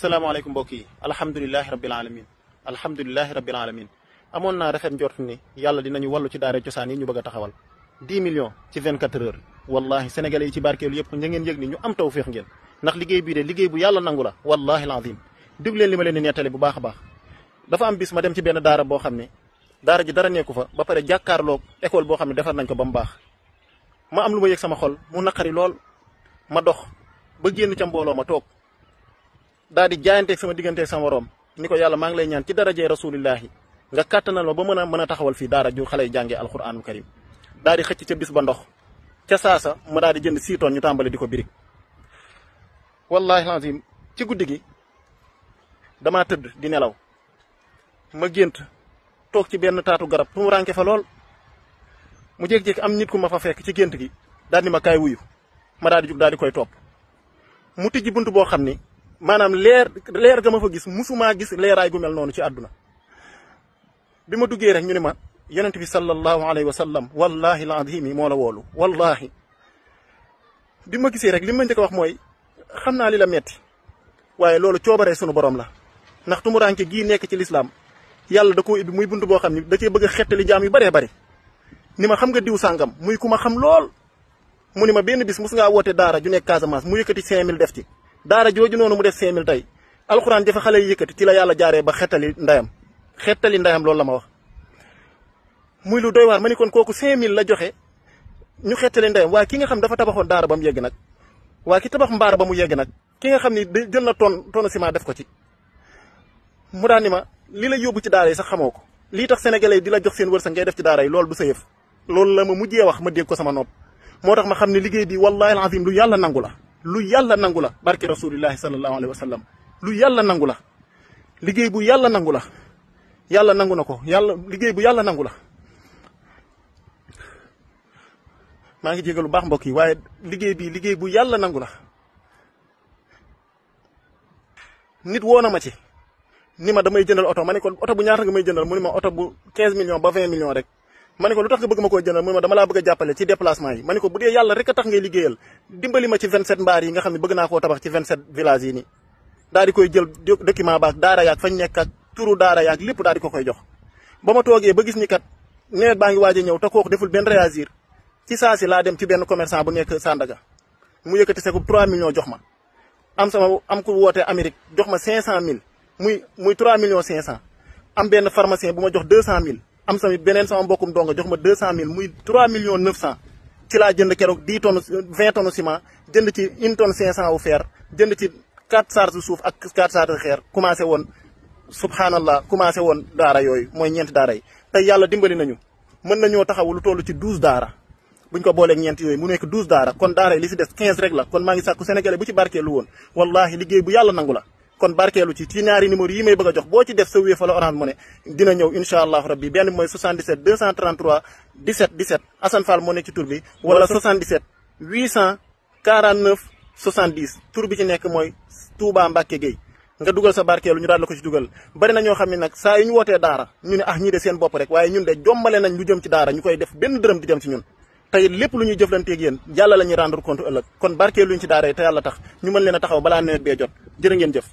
salaamaaleykum mbokk yi alhamdulilahi rabbil alamin alhamdulilahi rabbil alamin amoon naa rafet njort ni yàlla dinañu wallu ci daara cosaan yi ñu bëgg a taxawal 10 millions ci 24 heures wallahi sénégalais yi ci barkeelu yëpp ña ngeen yëg ni ñu am tawféex ngeen ndax liggéey bii de liggéey bu yàlla nangu la wallahi alazim déglu leen li ma leen di nettali bu baax a baax dafa am bis ma dem ci benn daara boo xam ne daara ji dara nekku fa ba pare jàkkaarloog école boo xam ne defar nañ ko ba mu baax ma am lu ma yëg sama xol mu naqari lool ma dox ba génn ca mbooloo ma toog daal di jaayanteeg sama digganteeg sama morom ni ko yàlla maa ngi lay ñaan ci darajee rasulillahi nga kàttanal ma ba mën a taxawal fii daara ju xale yi jàngee alquranul karim daal di xëcc ca bis ba ndox ca saasa ma daal di jënd 6 tonnes ñu tàmbali di ko birig wallahi lazim ci guddi gi damaa tëdd di nelaw ma gént toog ci benn taatu garab fu mu rànke fa lool mu jékki-jékki am nit ku ma fa fekk ci gént gi daal di ma kaay wuyu ma daal di jug daal di koy topp mu tijji bunt boo xam ni maanaam leer ga ma fa gis musumaa gis leeraay gu mel noonu ci àdduna bi ma duggee rek ñu ne ma yonent bi sallallahu alayhi wa sallam wallahi alazim moo la woolu wallahi bi ma gisee rek li ma njëkk a wax mooy xam naa li la metti waaye loolu coobaree sunu borom la ndax tumuraanke gii nekk ci lislaam yàlla da koo ibbi muy bunt boo xam ni da cee bëgg a xettali jaam yu bëree bëri ni ma xam nga diw sàngam muy ku ma xam lool mu ni ma benn bis mus ngaa woote daara ju nekk Casamance mu yëkkati 5000 def ci daara jooju noonu mu def 5000 tey alxuraan jafe xale yi yëkkati ci la yàlla jaaree ba xettali ndayam loolu la ma wax muy lu doy waar ma ni kon kooku 5000 la joxe ñu xettali ndayam waaye ki nga xam dafa tabaxoon daara ba mu yegg nag waaye ki tabax mbaar ba mu yegg nag ki nga xam ni jël na tonne ciment def ko ci mu daan ni ma li la yóbbu ci daara yi sax xamoo ko lii tax sénégalais di la jox seen wërsëg ngay def ci daara yi loolu du sa yëf loolu la ma mujjee wax ma dégg ko sama nopp moo tax ma xam ne liggéey bi wallahi alazim lu yàlla nangu la lu yàlla nangu la barke rasulillahi sallallahu alayhi wa sallam lu yàlla nangu la liggéey bu yàlla nangu la yàlla nangu na ko liggéey bu yàlla nangu la maa ngi jégalu baax mbokk yi waaye liggéey bu yàlla nangu la nit woo na ma ci ni ma damay jëndal oto ma ne ko oto bu ñaata nga may jëndal mu ni ma oto bu 15 millions ba 20 millions rek ma ne ko lu tax nga bëgg ma koo jëndal mu ne ma dama laa bëgg a jàppale ci déplacement yi ma ne ko bu dee yàlla rek a tax ngay liggéeyal dimbali ma ci 27 mbaar yi nga xam ne bëgg naa koo tabax ci 27 villages yi nii daal di koy jël document baak daara yaag fañ nekk ak turu daara yaag lépp daal di ko koy jox ba ma toogee ba gis ni kat nawet baa ngi waaj a ñëw te kooku deful benn réagir ci saa si laa dem ci benn commerçant bu nekk Sandaga mu yëkkati sekub 3 millions jox ma am ku wootee Amérique jox ma 500000 muy 3 millions 500 am benn pharmacien bu ma jox 200000 am samit beneen sama mbokkum donga jox ma 200000 muy 3 millions 900 ci laa jënd keroog 10 tonnes 20 tonnes ciment jënd ci 1 tonne 500 wu fer jënd ci 4 charges suuf ak 4 charges xeer commencé woon subhanallah commencé woon daara yooyu mooy ñeenti daara yi tey yàlla dimbali nañu mën nañoo taxaw lu toll ci 12 daara buñ ko booleeg ñeent yooyu mu nekk 12 daara kon daara yi li si des 15 rek la kon maa ngi sàkku sénégalais bu ci barkeelu woon wallahi liggéey bu yàlla nangu la kon barkeelu ci ñaari numéro yi may bëgg a jox boo ci def sa Wave wala Orange Money dina ñëw incha allahu rabbi benn bi mooy 77 233 17 17 Assane Fall moo nekk ci tur bi wala 77 849 70 tur bi ci nekk mooy Touba Mbacke Gueye nga dugal sa barkeelu ñu daal la ko ci dugal bari na ñoo xam ne nag saa yu ñu wootee daara ñu ne ñii de seen bopp rek waaye ñun de jombale nañ lu jëm ci daara ñu koy def benn dërëm di dem ci ñun tey lépp lu ñuy jëflanteeg yéen yàlla la ñuy rendre compte ëllëg kon barkeelu ñu ci daara yi te yàlla tax ñu mën leen a taxaw balaa nawet bee jot jërë ngeen jëf